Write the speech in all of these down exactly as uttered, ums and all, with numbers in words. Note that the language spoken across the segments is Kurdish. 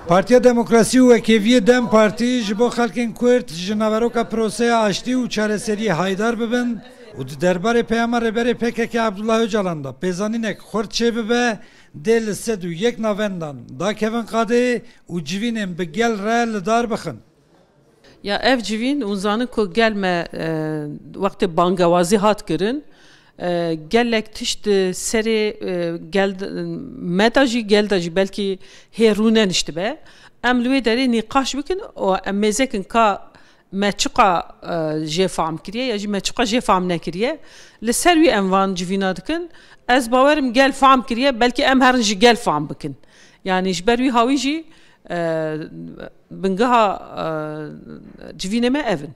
Partiya Demokrasî û Wekheviyê DEM Partî ji bo xelkên Kurd ji naveroka proseya aştî û çareseriyê haydar bibin û di derbarê peyama Rêberê P K K Abdullah Ocalan de pêzanînek xurt çêbibe, dê li sed û yek navendan dakevin qadê û civînên bi gel re li dar bixin. Ya ev civîn, hûn zanin ku gel me, e, wextê bangewazî hat kirin, e, gelek tişt di serê, e, gel, me de jî, gel de jî belkî hê rû neniştibe. Em li wê derê nîqaş bikin û em mêzekin ka me çiqa, e, jê fam kiriye ya jî me çiqa jê fam nekiriye. Li ser wî em van civîna dikin. Ez bawerim gel fam kiriye, belkî em herin ji gel fam bikin. Yanî ji ber wî hawî jî, e, bingeha, e, civînê me ev in.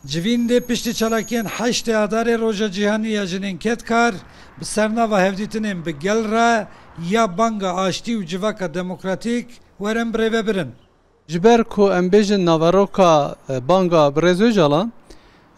Civîn dê piştî çalakiyên heştê Adarê Roja Cîhanî ya Jinên Kedkar bi sernava hevdîtinên bi gel re ya banga aştî û civaka demokratîk werin birêvebirin. Ji ber ku em bêjin naveroka, e, banga Birêz Ocalan,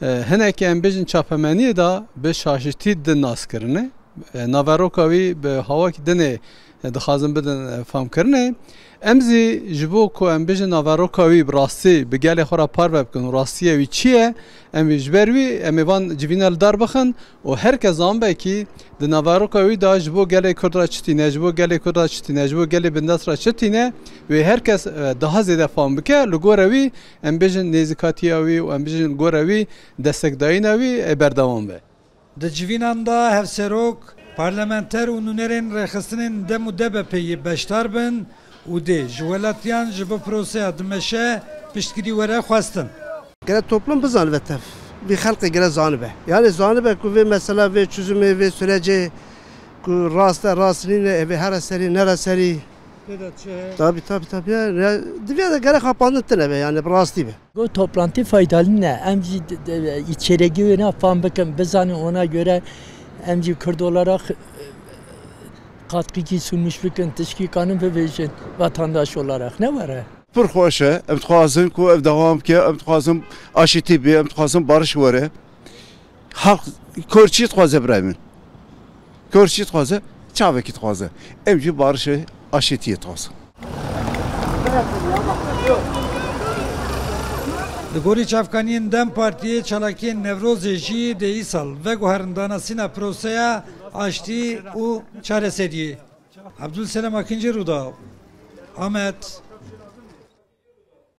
e, hinekî em bêjin çapemeniyê de bi şaşitî din nas kirine. E, naveroka wî bi hawakî dinê, e, dixwazin bidin, e, famkirinê. Em zî ji bo ku em bêjin naveroka wî bi rastî bi gelê xwe re parve bikin û rastiya wî çi ye, em ji ber wî em ê van civîna li dar bixin û her kes zanbe kî di naveroka wî de ji bo gelê Kurd re çi tîne, ji bo gelê Kurd re çi tîne, ji bo gelê bindest re çi tîne, wê her kes, e, daha zêde fam bike. Li gora wî em bêjin nêzîkatiya wî û em bêjin li gora wî destekdayîna wî, e, berdewam be. Di civînan de hevserok, parlamenter û nûnerên rêxistinên DEM û D B P'yê beşdar bin û dê ji welatiyan ji bo proseya dimeşe piştgirî were xwestin. Gere toplum bizanibe tev. Vî xelkê gere zanibe. Yani zanibe ku vê mesela, vê çözümê, vê sürecê ku rast e, rast nîne, evê here serî, nere serî. Tê de çi heye? Tabii, tabii, tabii. Ya, ya, divê de gere xapandin tine be, yani bi rastî be. Bu toplantı faydalı ne? Em jî d-, d-, içerigi wêna fam bikin, bizanin, ona göre em jî Kurd olarak, e, katkı sunmuş bikin, tişkî kanin bibêjin vatandaş olarak. Ne var e? Pir xweş e. Em dixwazin ku ev dewam bike. Em dixwazin aşitî bê. Em dixwazin bariş were. Halk kor çi dixwaze birayê min? Kor çi dixwaze? Çavekî dixwaze. Em jî barişê aşitiyê dixwazin. Li gorî çavkaniyên DEM Partiyê çalakiyên Newrozê jî dê îsal veguherin danasîna proseya aştî û çareseriyê. Abdulselam Akinci, Rûdaw, Amed.